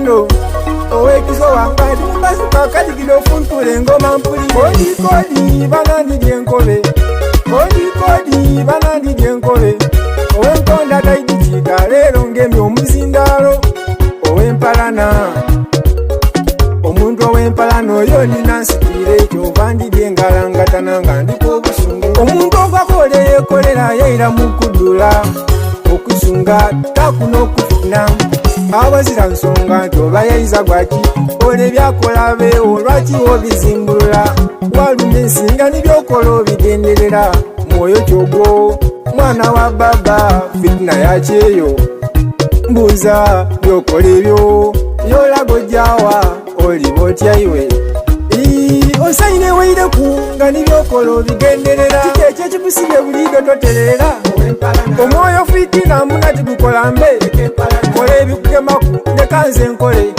Ow'enkondo Ow'ekiso wanga ndi mumazima kadigida ofuntula engoma mpuli Kodi kodi banandidya enkobe Kodi kodi banandidya enkobe Ow'enkondo ataidikika leero ngemye omuzindaalo Ow'empalana Omuntu ow'empalana oyo nina nsikire kyova ndidya engalangatana nga ndiko obusungu Omuntu ogwakola eyekolera yaira mu kudula okusunga taku n'okufuna Awazira nsonga nti oba yaiza gwaki ole byakola beewo lwaki obizimbulula Waluma ensinga ni byokola obigenderera mwoyo kyogwo mwana wa baba fitina yakyeyo Mbuuza byokola ebyo yolaga ojjawa oliba otya iwe Osaine weireku nga nibyokola obigenderera Kiki ekyo ekikusibye buliido toterera Omwoyo fitina muna tigukola mbe Kola ebikugemaku ndeka nze nkole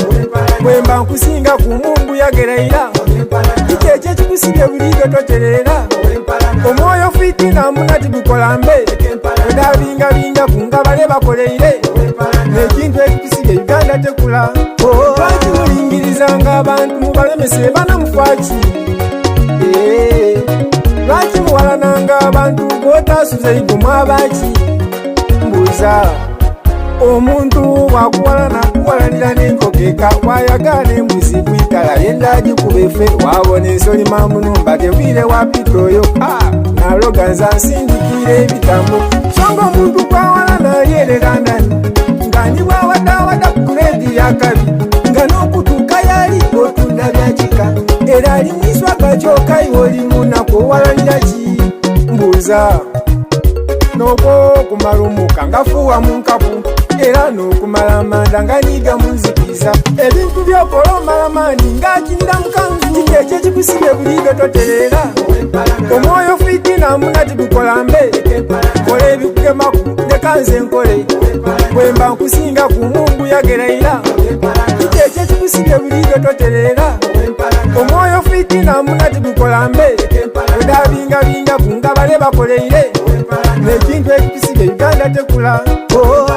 Bwemba nkusinga ku mungu yageraira Kiki ekyo ekikusibye buliido toterera Omwoyo fitina muna tigukola mbe Odabingabingaku nga bale bakoleire N'ekintu ekikusibye Uganda tekula Lwaki mulingirizanga abantu mubalemese banamukwaki Lwaki muwalananga abantu gw'otasuze igo mwabaki Mbuuza omuntu bwakuwalana kuwalanira n'enkokeka wayagala n'embuzi kwitala yenda gikuba efe wabona ensolima munumba tebwire wa pita oyo naloganza nsindikira ebitambo so nga omuntu gwawalana alyerera ndani nga ni bwawadawada ku yakabi nga n'okutuuka yali otunda byakika era ali mwiswaga kyokka iwe oli munaku owalanira ki mbuuza n'okwokumala omuka nga fuuwa mu nkapu era n'okumala amanda nga nyiga mu nzikiza ebintu byokola omala maanyi ng'akinira mu kanzu kiki ekyo ekikusibye buliido toterera Omwoyo fitina muna tigukola mbe Kola ebikugemaku ndeka nze nkole Bwemba nkusinga ku mungu yageraira Kiki ekyo ekikusibye buliido toterera Omwoyo fitina muna tigukola mbe Odabingabingaku nga bale bakoleire N'ekintu ekikusibye Uganda tekula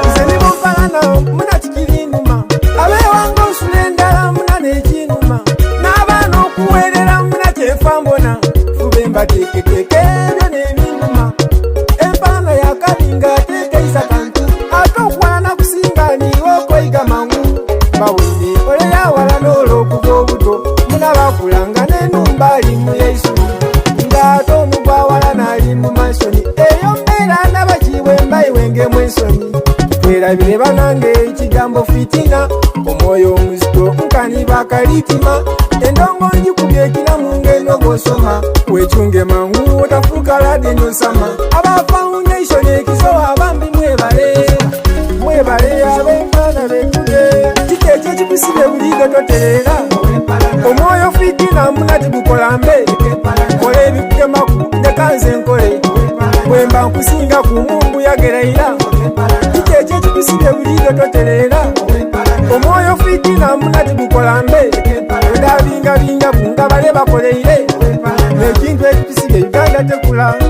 Nze nimumpalana muna kikirinuma Abewanga osula endala muna n'ekinuma N'abaana okuweerera muna kyenfa mbona Fube mbateeketeeke ebyo n'ebinuma Empalana yakabinga ateekeisa kantu Ate okuwalana kusinga niiwe okoyiga mangu Bawulire ole yawalana olw'okuva obuto Muna bakulanga n'enumba ali mu yeisubi Ng'ate omugwawalana ali mu mansoni Eyo mbeera nabakiibwe mbayiwengemu ensonyi Twerabire banange ekigambo fitina Omwoyo omuzito nkani bakalitima Endongo ngikubye ekiramu ng'eno bw'osoma Wekyunge mangu otafuuka ladeni osama Aba foundation ekizowa abambi mwebale Mwebale ab'empaana betuge Kiki ekyo ekikusibye buliido toterera Omwoyo fitina muna tigukola mbe Kola ebikugemaku ndeka nze nkole Bwemba nkusinga ku mungu yageraira Kiki ekyo ekikusibye buliido toterera Omwoyo fitina muna tigukola mbe Odabingabingaku nga bale bakoleire N'ekintu ekikusibye Uganda tekula.